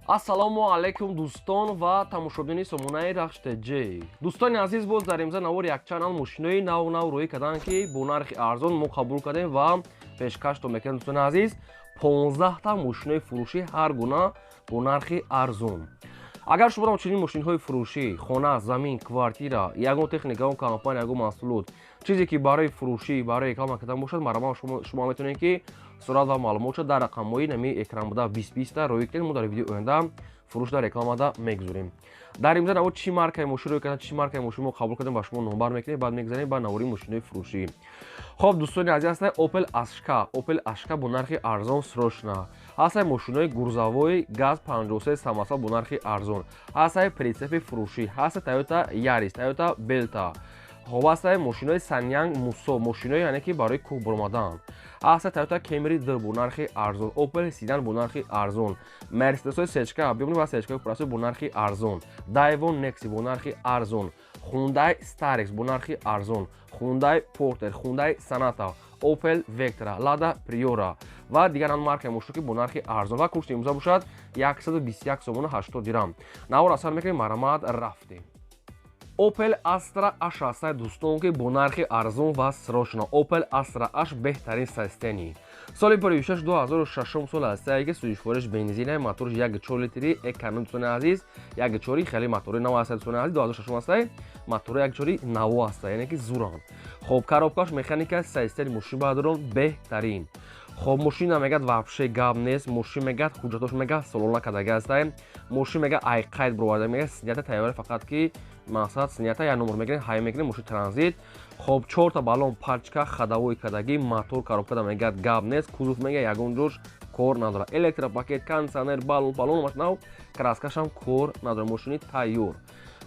Ассалому алайкум, дӯстон ва тамошобинони сомонаи Рахш ТЖ. Дӯстони азиз, боз дар имза навор якчанд нав мошинои нав нав рӯӣ карданд, ки бо нархи арзон мо қабул кардем ва пешкаштон мекунем. Дӯстони азиз, 15та мошинои фурӯшӣ ҳар гуна бо нархи арзон. Агар шумо чунин мошинҳои фурӯшӣ, хона, замин, квартира, ягон техника, ягон компания, ягон маҳсулот, чизе ки барои фурӯшӣ, барои реклама кардан бошад, марҳамат, шумо метавонед, ки сурат ва маълумотшо дар рақамҳои нами экран буда 2020 рӯй кунед. Мо дар видеои оянда фурӯш дар рекламада мегузорем. Дар имза навор чӣ маркаи мошин рӯй кардан, чӣ маркаи мошин мо қабул кардем, ба шумо номбар мекунем, баъд мегзарем ба навори мошинои фурӯшӣ. Хоб, дӯстони азиз, ҳастай Opel Ashka, Opel Ashka бо нархи арзон, срочно. Ҳастай мошинои грузовой ГАЗ 53 самосвал бо нархи арзон, ҳастай прицепи фурӯшӣ, ҳастай Toyota Yaris, Toyota Belta. Хоб, ҳастай мошинои Санянг Мусо, мошинои яъне ки барои кӯҳ баромадан. Ҳастай Toyota Camry D бо нархи арзон, Opel Sedan бо нархи арзон, Mercedes сечка объёмный ва сечкаи простой бо нархи арзон, Daewoo Nexi бо нархи арзон, Hyundai Starex бо нархи арзон, Hyundai Porter, Hyundai Sonata, Opel Vectra, Lada Priora ва дигар маркаи мошино, ки бо нархи арзон ва курси имрӯза бошад 121 сомону 80 дирам. Навор асар мекунем, марҳамат, рафтем. Opel Astra H ҳастай, дӯстон, ки бо нархи арзон ва срочно. Opel Astra H беҳтарин состояние, соли 56, 2006 сол ҳастае, ки сӯзишвориш бензина, моторш 1,4 литри, эконом. Дӯстони азиз, 1,4 хеле мотори нав ҳастай. Дӯстони азиз, 2006 ҳастай, мотори 1,4 наво ҳастай, яъне ки зуранд. Хоб, коробкаш механика, состояние мошин баъдорон беҳтарин. Хоб, мошина мегӯяд, вообще гап нест. Мошин мегӯяд, ҳуҷҷатош мегӯяд, солона кардага ҳастай. Мошин мегӯяд, ай қайд бироварда, мегӯяд, снята тайёра, фақат ки мақсад снята як номер мегирем, ҳай мекунем, мошин транзит. Хоб, чорта баллон пачка, ходовой кардагӣ, мотор, коробкада мегӯяд, гап нест, кузов мегӯяд, ягон ҷош кор надорад, электропакет, кондиционер, баллон баллон нав, краскашам кор надорад, мошини тайёр.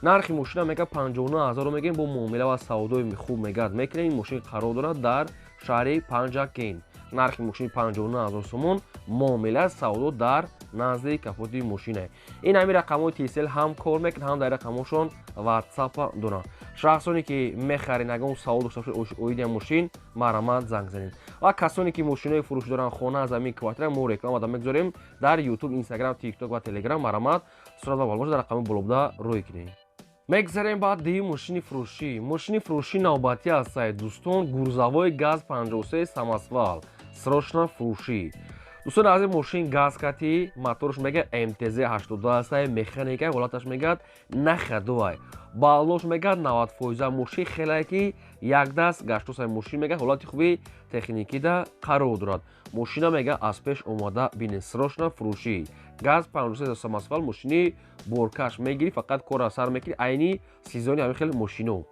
Нархи мошина мегӯяд, 59 000 мегӯем, бо муомила ва савдои хуб мегӯяд, мекунем. Ин мошин қарор дорад дар шаҳри Панҷакент. Нархи мошини 59 000 сомон, муомила савдо дар назди капоти мошина. Ин ҳамин рақамҳои Тисел ҳам кор мекунад, ҳам дар рақамҳошон Ватсапа доранд. Шахсоне ки мехаред, ягон савол дошта бошед оиди мошин, марҳамат, занг занед. Ва касоне ки мошинои фурӯш доранд, хона, замин, квартира, мо рекламада мегузорем дар Ютуб, Инстаграм, Тикток ва Телеграм. Марҳамат, сурат ва маълумотро дар рақами болобуда рӯй кунед. Мегзарем ба дуюм мошини фурӯшӣ. Мошини фурӯшӣ навбатӣ ҳастай, дӯстон, грузовой ГАЗ 53 самосвал, срочно фурӯшӣ. Дӯстони азиз, мошин газ кати, моторш мега МТЗ 82 ҳастай, механика, ҳолаташ мегӯяд, на ходовай, баллош мегӯяд, 90 фоиза. Мошин хелае ки якдаст гаштосай. Мошин мега ҳолати хуби техникида қарор дорад. Мошина мега аз пеш омада бинед, срочно фурӯшӣ. ГАЗ 53 самосвал, мошини боркаш мегирӣ, фақат кора сар мекунӣ, айни сезони ҳамин хел мошино.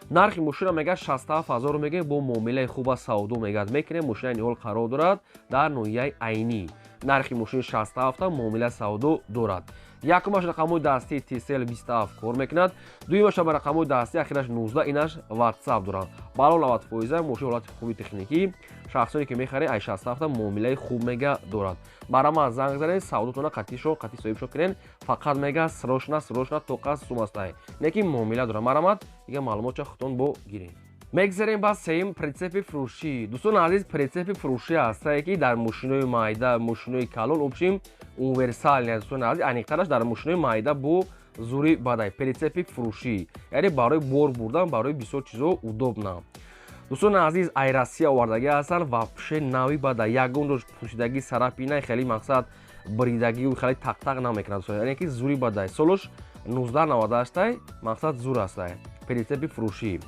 Нархи мошина мега 67 000 мегӯем, бо муомилаи хуба савдо мегӯяд, мекунем. Мошина ниҳол қарор дорад дар ноҳияи Айнӣ. Нархи мошини 67, муомила савдо дорад. Якумаш рақамҳои дастии Тисел 27 кор мекунад, дуюмаш ба рақамҳои дастӣ ахираш 19, инаш Ватсап дорад. Баллон 90 фоиза, мошин ҳолати хуби техникӣ. Шахсоне ки мехаред, ай 67 муомилаи хуб мега дорад. Марҳамат, занг занед, савдотона қатишо қати соҳибшо кунед. Фақат мега срочно, срочно, тоқа сумастай, не ки муомила дорад. Марҳамат, дига маълумотча худтон бо гиред. Мегзарем ба сеюм прицепи фурӯшӣ. Дӯстони азиз, прицепи фурӯшӣ ҳастае, ки дар мошинои майда, мошинои калон, общем, универсальный. Дӯстони азиз, аниқтараш дар мошинои майда бо зури бадай прицепи фурӯшӣ, яъне барои бор бурдан, барои бисёр чизо удобно. Дӯстони азиз, ай Россия овардагӣ ҳастанд, вообще нави бада, ягон ҷош пӯшидагӣ, царапина, хеле мақсад бридагию хеле тақтақ намекунад, яъне ки зури бадай. Солош 1998, мақсад зур ҳастай. Прицепи фурӯшӣ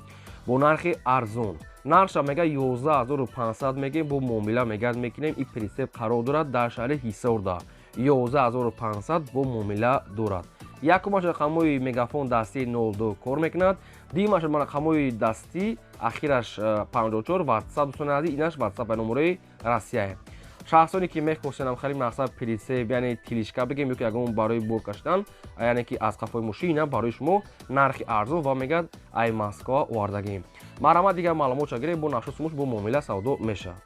бо нархи арзон, нархша мега 11 500 мегем, бо муомила мегӯяд, мекунем. Ин прицеп қарор дорад дар шаҳри Ҳисорда, 11 500, бо муомила дорад. Якумаш рақамҳои Мегафон дастии 02 кор мекунад, дуюмаш рақамҳои дастӣ ахираш 54, Ватсап. Дӯстони азиз, инаш Ватсап ба номерои Россияе. Шахсоне ки мехостенам хеле мақсад прицеп, яъне тележка бигем ё ки ягон барои бор кашидан, яъне ки аз қафои мошин, ина барои шумо нархи арзон ва мегӯяд, ай Москва овардагим. Марҳамат, дигар маълумотша гирем, бо нақшу сумуш бо муомила савдо мешавад.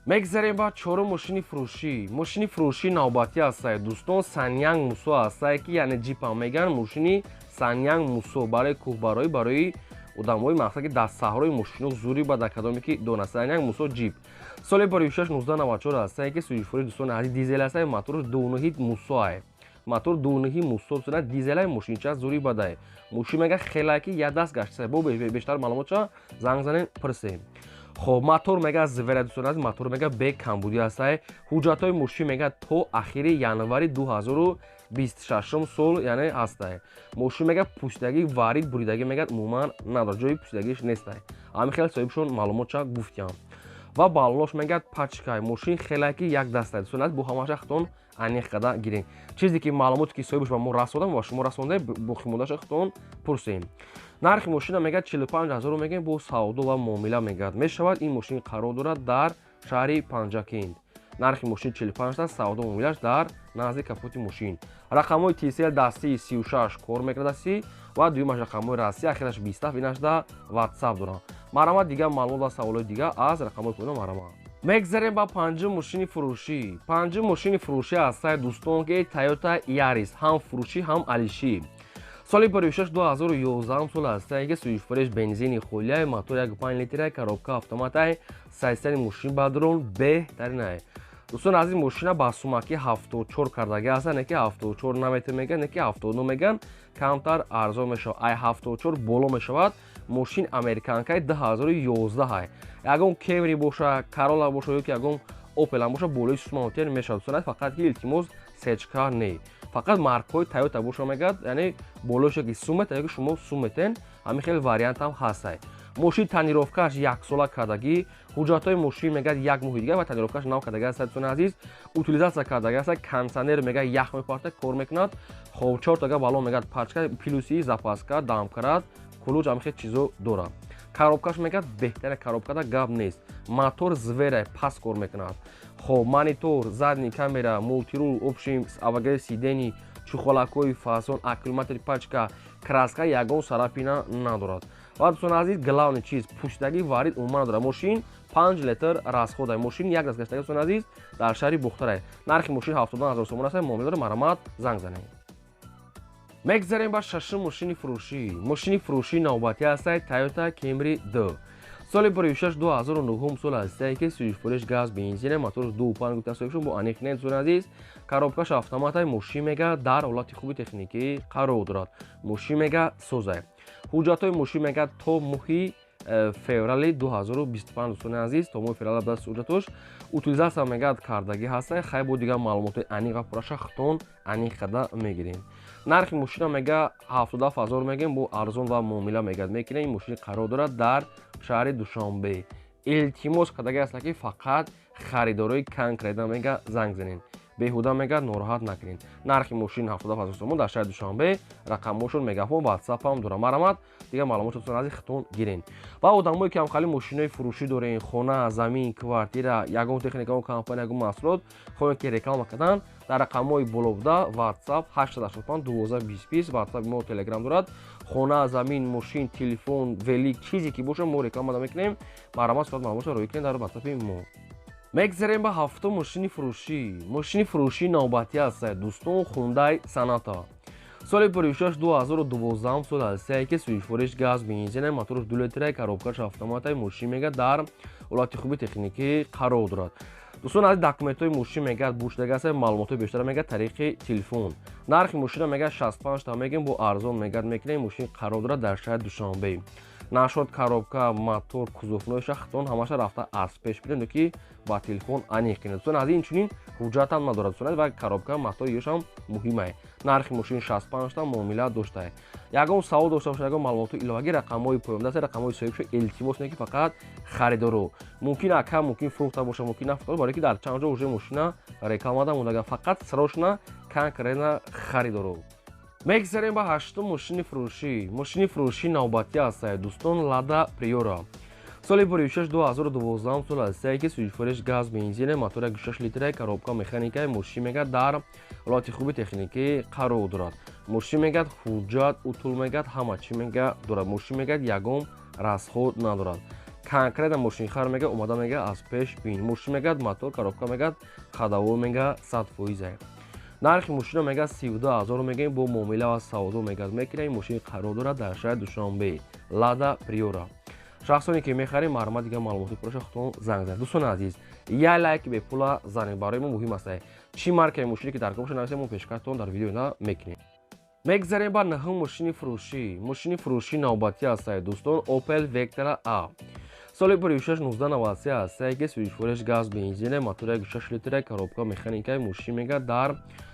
Мегзарем ба чорум мошини фурӯшӣ. Мошини фурӯшӣ навбатӣ ҳастае, дӯстон, Санянг Мусо ҳастае, ки яъне ҷипам мегӯянд. Мошини Санянг Мусо барои кӯҳбароӣ, барои одамҳои мақсад ки дар саҳрои мошино зури ба дар кадоме ки дона. Санянг Мусо ҷип, соли 46, 1994 ҳастае, ки сӯзишвории, дӯстони азиз, дизел ҳастае, моторш дунуҳит Мусоае. Мотор 2.9 мусоб суда дизелай мошинча зури бадай. Мошин мега хелай ки я даст гаштса. Бо бештар маълумотча занг занен пурсем. Хоб, мотор мега зверай дӯстони азиз, мотор мега бе камбудӣ ҳастай. Ҳуҷҷатҳои мошин мега то ахири январи 2026 сол яъне ҳастай. Мошин мега пӯшидагӣ варид буридагӣ мега умуман надорад, ҷои пӯшидагиш нестай. Ҳамин хел соҳибшон маълумотча гуфтям. Ва баллош мега пачкай. Мошин хелай ки як дастай дӯстони азиз, бо ҳамаша худтон аниқ карда гирем. Чизе ки маълумоте ки соҳибаш ба мо расондам ва шумо расондаем, боқимондаша худтон пурсем. Нархи мошина мега 45 000 мегӯем, бо савдо ва муомила мегӯяд мешавад. Ин мошин қарор дорад дар шаҳри Панҷакент. Нархи мошин 45 аст, савдо муомилаш дар назди капоти мошин. Рақамҳои Tcell дастии 36 кор мекунад дастӣ ва дуюмаш рақамҳои Россия ахираш 27 инашда WhatsApp дорам. Марҳамат, дигар маълумот ва саволҳои дигар аз рақамҳои поёна марҳамат. Мегзарем ба панҷум мошини фурӯшӣ. Панҷум мошини фурӯшӣ ҳастае дӯстон ки Toyota Yaris, ҳам фурӯшӣ, ҳам алишӣ. Соли 56 2011 сол ҳастае ки сӯзишвориш бензини холияй, мотор 1.5 литрай, коробка автоматай, сайстани мошин бадрон беҳтаринай. Дӯстон азиз, мошина ба сумаки 74 кардагӣ ҳаста, не ки 74 наметр меган, не ки 79 меган, камтар арзон мешавад. Ай 74 боло мешавад. Мошин американкаи 2011 ай. Ягон Кемри боша, Карола боша ё ки ягон Опел боша, болои сума мешавад. Дӯстон, фақат ки илтимос, сечка не. Фақат маркҳои Тойота боша мегӯяд, яъне болоша ки сумет, ё ки шумо суметен, ҳамин хел вариант ҳам ҳастай. Мошин тонировкааш яксола кардагӣ, ҳуҷҷатҳои мошин мегӯяд як моҳи дигар ва тонировкааш нав кардагӣ аст. Дӯстони азиз, утилизация кардагӣ аст, кондиционер мегӯяд ях мепарта, кор мекунад. Хоб, чортага балон мегӯяд пачка, плюси запаска, домкрат, ключ, ҳамин хел чизо дорад. Коробкаш мегӯяд беҳтаре, коробкада гап нест. Мотор зверай, пас кор мекунад. Хоб, монитор, задний камера, мультирул, общем, обогрев сидений, чехолакҳои фасон, аккумулятори пачка, краска ягон царапина надорад. Ва дӯстони азиз, главный чиз, пӯшидагӣ варид умуман надорад. Мошин 5 литр расходай. Мошин як даст гаштагӣ, дӯстони азиз, дар шаҳри Бухтарай. Нархи мошин 72 000 сомон аст, муомила дорад, марҳамат, занг занед. Мегзарем ба шашум мошини фурӯшӣ. Мошини фурӯшии навбатӣ ҳастае Toyota Camry 2. Соли 56 2009 сол ҳастае ки сӯзишвориш газ бензине, моторш 2.5 гуфта соҳибшон, бо аниқ не, дӯстони азиз. Коробкаш автоматай, мошин мега дар ҳолати хуби техникӣ қарор дорад. Мошин мега созай. Ҳуҷҷатҳои мошин мега то моҳи феврали 2025, дӯстони азиз, то моҳи феврал даст ҳуҷҷатош. Утилизация мегӯяд кардагӣ ҳастае. Хай, бо дигар маълумоти аниқ ва пурраша худтон аниқ карда мегирем. Нархи мошина мега 77 000 мегӯем, бо арзон ва муомила мегӯяд мекунем. Ин мошин қарор дорад дар шаҳри Душанбе. Илтимос кардагӣ аст ки фақат харидорои конкретно мега занг занед, беҳуда мега нороҳат накунед. Нархи мошин 77 000 сомон, дар шаҳри Душанбе. Рақамҳошон мегафон, ватсапам дорам. Марҳамат, дигар маълумотро дӯстони азиз худтон гирен. Ва одамое ки ҳамхали мошинои фурӯшӣ дорен, хона, замин, квартира, ягон техника, ягон компания, ягон маҳсулот хоҳем ки реклама кардан, дар рақамҳои боло буда WhatsApp 885 12 20 20, WhatsApp мо, Telegram дорад. Хона, замин, мошин, телефон, велик, чизе ки боша, мо реклама мекунем. Марҳамат, сурат маълумотро роӣ кунед дар WhatsApp мо. Мегзарем ба ҳафтум мошини фурӯшӣ. Мошини фурӯшии навбатӣ аст, дӯстон, Хундай Саната. Соли 56 2012 сол ҳастае ки сӯзишвориш газ бензина, моторш 2 литра, коробкаш автоматай. Мошин мега дар ҳолати хуби техникӣ қарор дорад. Дӯстон аз документҳои мошин мегӯяд бушдага аст, маълумотҳои бештара мегӯяд тариқи телефон. Нархи мошина мегӯяд 65 та мегӯем, бо арзон мегӯяд мекунем. Мошин қарор дорад дар шаҳри Душанбе. Нашод коробка, мотор, кузовнои шахтон ҳамаша рафта аз пеш бинед ки ба телефон аниқ кунед. Дӯстон аз инчунин ҳуҷҷатам надорад, дӯстон, ва коробка, мотор ёшам муҳимае. Нархи мошин 65 та, муомила доштае. Ягон савол дошта бошад, ягон маълумоти иловагӣ, рақамҳои поёндаст, рақамҳои соҳибшо. Илтимос не ки фақат харидоро, мумкин ака, мумкин фурӯхта боша, мумкин нафурӯхта, барое ки дар чанд ҷо уже мошина реклама монда, фақат срочно конкретно харидоро. Мегзарем ба ҳаштум мошини фурӯшӣ. Мошини фурӯшии навбатӣ ҳастае, дӯстон, Лада Приора. Соли 56 2012 сол ҳастае ки сӯзишвориш газ бензине, мотор 1.6 литра, коробка механикаи. Мошин мегӯяд дар ҳолати хуби техникӣ қарор дорад. Мошин мегӯяд ҳуҷҷат утул мегӯяд ҳама чӣ мегӯяд дорад. Мошин мегӯяд ягон расход надорад. Конкретно мошинхар мегӯяд омада мегӯяд аз пеш бин. Мошин мегӯяд мотор, коробка мегӯяд ходовой мегӯяд 100%. Нархи мошина мегӯяд 32 000 мегӯем, бо муомила ва савдо мегӯяд мекунем. Мошин қарор дорад дар шаҳри Душанбе. Лада Приора. Шахсоне ки мехарем, марҳамат, дигар маълумоти пурраша худтон занг занед. Дӯстони азиз, як лайк бепула занед, барои мо муҳим аст. Чӣ маркаи мошине ки дар кор боша, нависем, мо пешкаштон дар видео на мекунем. Мегзарем ба наҳум мошини фурӯшӣ. Мошини фурӯшӣ навбатӣ ҳастад, дӯстон, Opel Vectra A, соли 16 1993 ҳастае, ки сӯзишвориш газ бензине, мотори 6 литра, коробка механикаи. Мошин мегӯяд, дар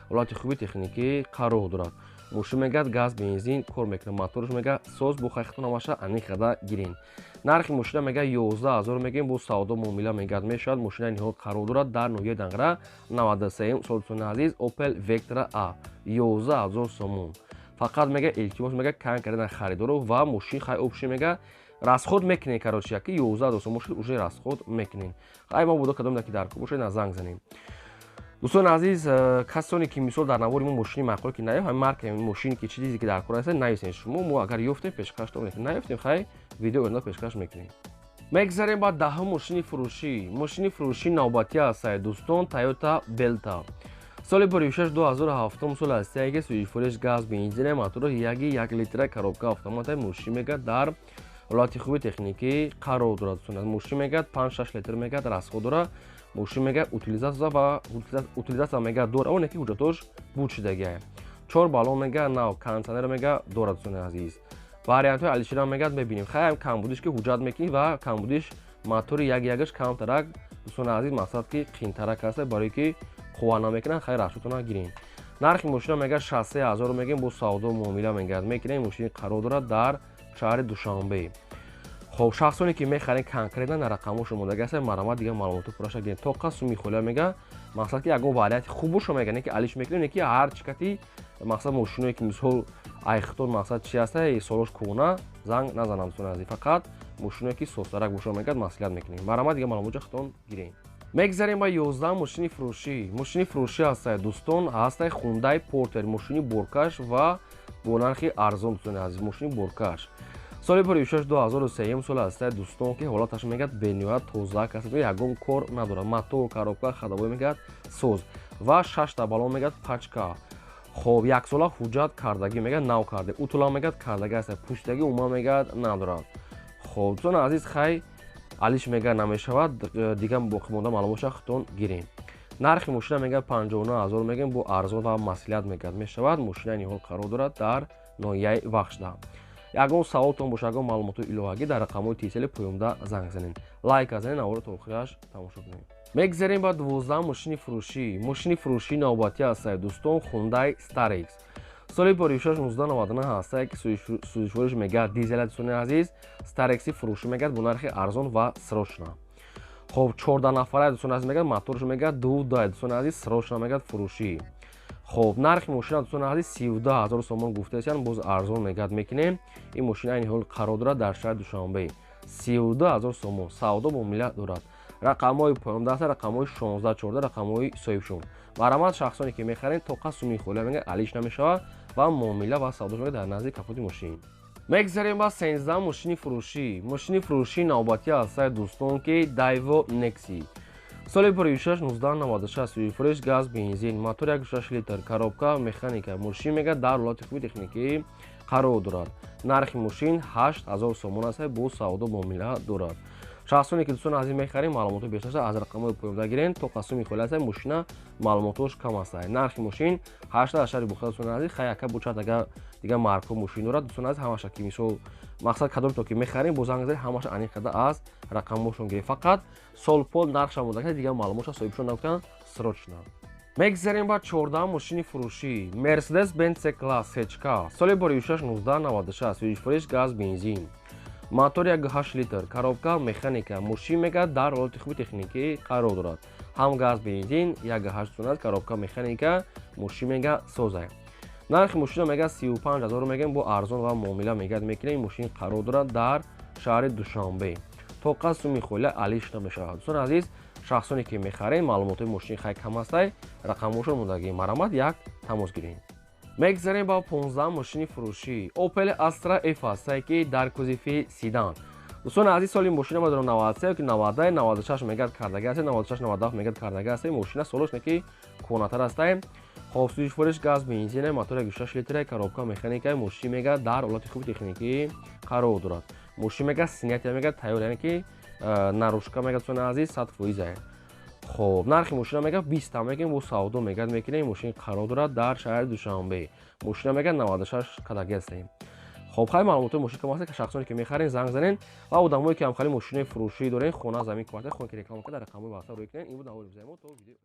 ҳолати хуби техникӣ қарор дорад. Мошин мегӯяд, газ бензин кор мекунад, моторш мегӯяд, соз. Бо хайхтон ҳамаша аниқ карда гирен. Нархи мошина мегӯяд, 11 000 мегӯем, бо савдо муомила мегӯяд, мешавад. Мошинаи ниҳол қарор дорад дар ноҳияи Данғара, 93 сол. Дӯстони азиз, Opel Vectra A, 11 000 сомон фақат мега. Илтимос, мега, кан кардан харидоро ва мошин хай общий мега, расход мекунем. Короче, яки 11 000 сомон шуд, уже расход мекунем. Хай, мо будо кадом ки дар кор бошед, на занг занем. Дӯстони азиз, касоне ки мисол дар навори мо мошини маъқул ки наёфт, ҳамин маркаи мошине ки чизе ки дар кор аст, нависем шумо. Мо агар ёфтем, пешкаштон мекунем, наёфтем, хай, видео оянда пешкаш мекунем. Мегзарем ба даҳум мошини фурӯшӣ. Мошини фурӯшӣ навбатӣ ҳастад, дӯстон, Toyota Белта, соли 16 2007 сол ҳастае, ки сӯзишвориш газ бензине, мотори 1,1 литра, коробка автомата. Мошин мегӯяд, дар ҳолати хуби техникӣ қарор дорад. Мошин мегӯяд, 5-6 литр мегӯяд, расход дорад. Мошин мегӯяд, утилизация ва утилизация мегӯяд, дорад, оне ки ҳуҷҷатош буд шудагиа. Чор баллон мегӯяд, нав, кондиционер мегӯяд, дорад. Дӯстони азиз, вариантҳои алишира мегӯяд, мебинем. Хайм, камбудиш ки ҳуҷҷат мекунӣ ва камбудиш мотори як ягаш камтарак. Дӯстони азиз, мақсад ки қиинтарак аст, барое ки қувва намекунад. Хайр, расшотона гирем. Нархи мошина мегӯяд, 63 000 мегӯем, бо савдо муомила мегӯяд, мекунем. Мошини қарор дорад дар шаҳри Душанбе. Хоб, шахсоне ки мехарем, конкретно на рақамҳошо мондага аст, марҳамат, дигар маълумоти пурраша гирем. Тоқа суми холия мега, мақсад ки ягон варианти хуб бошо, мега, не ки алиш мекунем, не ки ҳар чи кати. Мақсад, мошиное ки мисол айхтон, мақсад чи аста, солош кӯна, занг назанам. Дӯстони азиз, фақат мошиное ки состарак бошо, мегӯяд, маслиҳат мекунем. Марҳамат, дигар маълумотҷа худтон гирем. Мегзарем ба 11 мошини фурӯшӣ. Мошини фурӯшӣ ҳастае, дӯстон, ҳастае Хундай Портер, мошини боркаш ва бо нархи арзон. Дӯстони азиз, мошини боркаш соли 16 2003 сол ҳастае, дӯстон, ки ҳолаташ мегӯяд, бениҳоят тоза аст, ягон кор надорад. Мотор, коробка, ходовой мегӯяд, соз ва шашта баллон мегӯяд, пачка. Хоб, яксола ҳуҷҷат кардагӣ мегӯяд, нав карда, утула мегӯяд, кардагӣ аст, пӯштагӣ умуман мегӯяд, надорад. Хоб, дӯстони азиз, хай, алиш мегӯяд, намешавад. Дигар боқимонда маълумотша худтон гирем. Нархи мошина мегӯяд, 59 000 мегӯем, бо арзон ва маслиҳат мегӯяд, мешавад. Мошина ниҳол қарор дорад дар ноҳияи Вахшда. Ягон саволтон боша, ягон маълумоти иловагӣ, дар рақамҳои тисели поёнда занг занед, лайк занед, наворо то охираш тамошо кунед. Мегзарем ба 12 мошини фурӯшӣ. Мошини фурӯшӣ навбатӣ ҳастае, дӯстон, Хундай Старекс, соли 16 1999 ҳастае, ки сӯзишвориш мегӯяд, дизела. Дӯстони азиз, Старекси фурӯшӣ мегӯяд, бо нархи арзон ва срочно. Хоб, 14 нафара, дӯстони азиз, мегӯяд, моторш мегӯяд, ду дай. Дӯстони азиз, срочно мегӯяд, фурӯшӣ. Хоб, нархи мошина, дӯстони азиз, 32 000 сомон гуфтаистанд, боз арзон мегӯяд, мекунем. Ин мошина айни ҳол қарор дорад дар шаҳри Душанбе. 32 000 сомон, савдо муомила дорад. Рақамҳои поёндаста, рақамҳои 16 14, рақамҳои соҳибшон. Марҳамат, шахсоне ки мехаред, тоқа суми холия мегӯяд, алиш намешавад ва муомила ва савдо мегӯяд, дар назди капоти мошин. Мегзарем ба 13 мошини фурӯшӣ. Мошини фурӯшӣ навбатӣ ҳастае, дӯстон, ки Дайво Некси, соли 16 1996, сӯзишвориш газ бензин, мотор 1,6 литр, коробка механика. Мошин мегӯяд, дар ҳолати хуби техникӣ қарор дорад. Нархи мошин 8000 сомон аст, бо савдо муомила дорад. Шахсоне ки, дӯстони азиз, мехарем, маълумоти бештар аз рақамҳои поёнда гирен. То қасуми холи аст, мошина маълумотош кам аст. Нархи мошин 8 дар шаҳри Бухоро. Дӯстони азиз, хай, яка бучад, агар дигар маркҳо мошин дорад. Дӯстони азиз, ҳамаша ки мисол, мақсад, кадом то ки мехарем, бо занг занед, ҳамаша аниқ карда аз рақамҳошон гирем. Фақат сол пол нархша монда, дигар маълумотша соҳибшон нагуфтан, срочно. Мегзарем ба 14 мошини фурӯшӣ. Мерседес Бенц С класс сечка, соли 16 1996, сӯзишвориш газ бензин, мотор 1,8 литр, коробка механика. Мошин мегӯяд, дар ҳолати хуби техникӣ қарор дорад. Ҳам газ бензин 1,8 тоннад, коробка механика. Мошин мегӯяд, соза. Нархи мошина мегӯяд, 35 000 мегӯем, бо арзон ва муомила мегӯяд, мекунем. Мошин қарор дорад дар шаҳри Душанбе. Тоқа суми холия алиш намешавад. Дӯстони азиз, шахсоне ки мехарем, маълумоти мошини хай кам астай, рақамҳошон мондагӣ, марҳамат, як тамос гирем. Мегзарем ба 15 мошини фурӯшӣ. Opel Astra F ҳастае, ки дар кузови седан. Дӯстони азиз, соли мошина медонам, 93 ки 90, 96 мегӯяд, кардаги аст, 96, 97 мегӯяд, кардаги аст. Мошина солош не ки кӯҳнатар астае. Хоб, сӯзишвориш газ бензине, мотор 1,6 литре, коробка механика. Мошин мегӯяд, дар ҳолати хуби техникӣ қарор дорад. Мошин мега снятия, мега тайёр, яъне ки наружка, мега, дӯстони азиз, 100%. Хоб, нархи мошина мега 20 мегем, бо савдо мега мекунем. Мошин қарор дорад дар шаҳри Душанбе. Мошина мега 96 кадаги ҳастем. Хоб, хай, маълумотои мошин кам аст. Шахсоне ки мехарен, занг занен ва одамое ки ҳамхали мошинои фурӯшӣ дорен, хона, замин, квартира, хона ки реклама карда, дар рақамҳои ватсап рӯй кунен. Ин буд навори мо то видео.